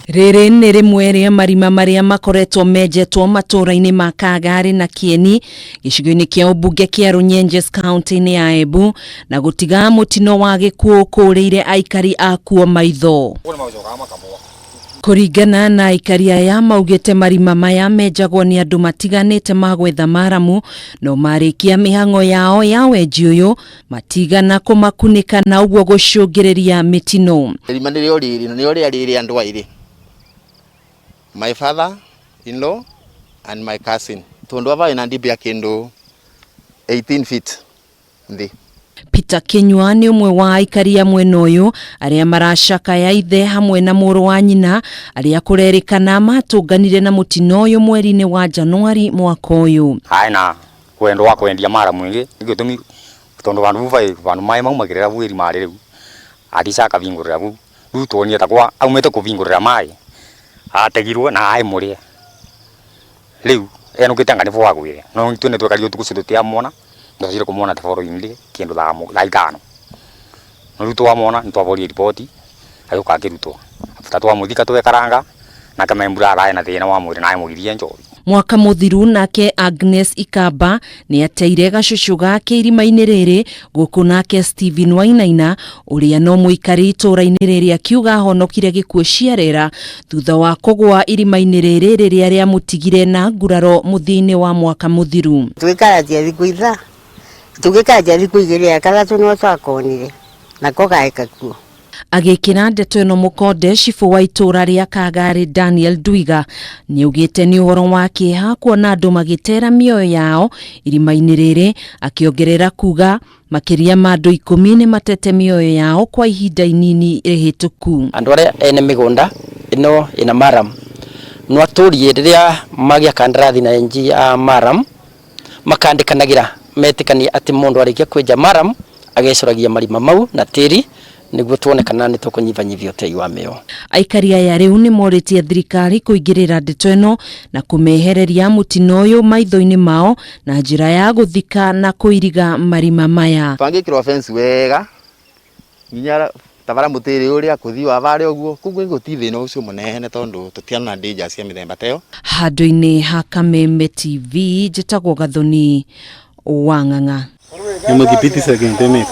Rĩrĩ nĩ rĩmwe rĩa marima marĩa makoretwo menjetwo matũũra-inĩ ma Kagarĩ na Kĩeni gĩcigo-inĩ kĩa ũmbunge kĩa Runyenjes kaunti-inĩ ya Embu na gũtiga mũtino wa gĩkuũ kũũrĩire aikari a kuo maitho. Kũringana na aikari aya maugĩte marima maya menjagwo nĩ andũ matiganĩte ma gwetha maramu no marĩkia mĩhang'o yao ya wenji ũyũ matigana kũmakunĩka na ũguo gũcũngĩrĩria mĩtino. Irima nĩrĩo rĩrĩ na nĩrĩo rĩarĩ rĩa andũ aĩrĩ, my father in law and my cousin, tondũ ava ĩna deep ya kĩndũ 18 feet nthĩ. Peter Kinyua nĩ ũmwe wa aikari a mwena ũyũ arĩa maracakaya ithe hamwe na mũrũ wa nyina arĩa kũrerĩkana matũnganire na mũtino ũyũ mweri-inĩ wa Januari mwaka ũyũ. Aĩ na wendo wa kwendia mara mwingi nĩ gĩtũmi tondũ vandu vu vai vandu maĩ maumagĩrĩra vu irima rĩu athica akavingũrĩra vu rĩu tuonire ta kwa aumĩte kũvingũrĩra maĩ ategirwo na aĩ mũrĩe rĩu enũkĩte anga nĩvo agwĩre no ithuĩ nĩtwekarire ũtukũ ũcio tũtiamwona twacokire kũmwona the following day kĩndũ thaa ithano no rĩu twamwona nĩtwaborire riboti agĩũka akĩrutwo after twamũthika twekaranga nake Membura ararĩ na thĩna wa mwĩrĩ na aĩmũgirie njohi. Mwaka mũthiru nake Agnes Ikamba nĩ ateire gacucu gake irima-inĩ rĩrĩ gũkũ nake Stephen Wainaina ũrĩa no mũikari itũũra-inĩ rĩrĩ akiuga ahonokire gĩkuũ ciarera thutha wa kũgũa irima-inĩ rĩrĩ rĩrĩa rĩamũtigire na nguraro mũthia-inĩ wa mwaka mũthiru. Twikaratia thikũ ithaa tũgĩkaratia thikũ igĩrĩ ya kathatũ no twakonire nako gaĩ kakuo. Agĩkĩra ndeto ĩno mũkonde cibũ wa itũũra rĩa Kagarĩ Daniel Ndwiga nĩaugĩte nĩ ũhoro wa kĩeha kuona andũ magĩtera mĩoyo yao irima-inĩ rĩrĩ, akĩongerera kuga makĩria ma andũ 10 nĩ matete mĩoyo yao kwa ihinda inini rĩhĩtũku. Andũ arĩa ene mĩgũnda ĩno ĩna maram no atũrie rĩrĩa magĩa kandarathi na enji a maram makandĩkanagĩra metĩkanie atĩ mũndũ arĩkia kwĩnja maram agecũragia marima mau na tĩri nĩguo tuone kana nĩ tũkũnyibanyibia ũtei wa mĩo. Aikari aya rĩu nĩ morĩtie thirikari kũingĩrĩra ndeto ĩno na kũmehereria mũtino ũyũ maitho-inĩ mao na njĩra ya gũthika na kũiriga marima maya. Bangĩkĩrwo fence wega nginya tabara mũtĩrĩ ũrĩa kũthi wa varĩa ũguo koguo gũti thĩna ũcio mũnene tondũ tũtiana na danger cia mĩthemba ta ĩyo. Handũ-inĩ ha Kameme TV njĩtagwo Gathoni wa Ng'ang'a. Nĩmũthibiti second.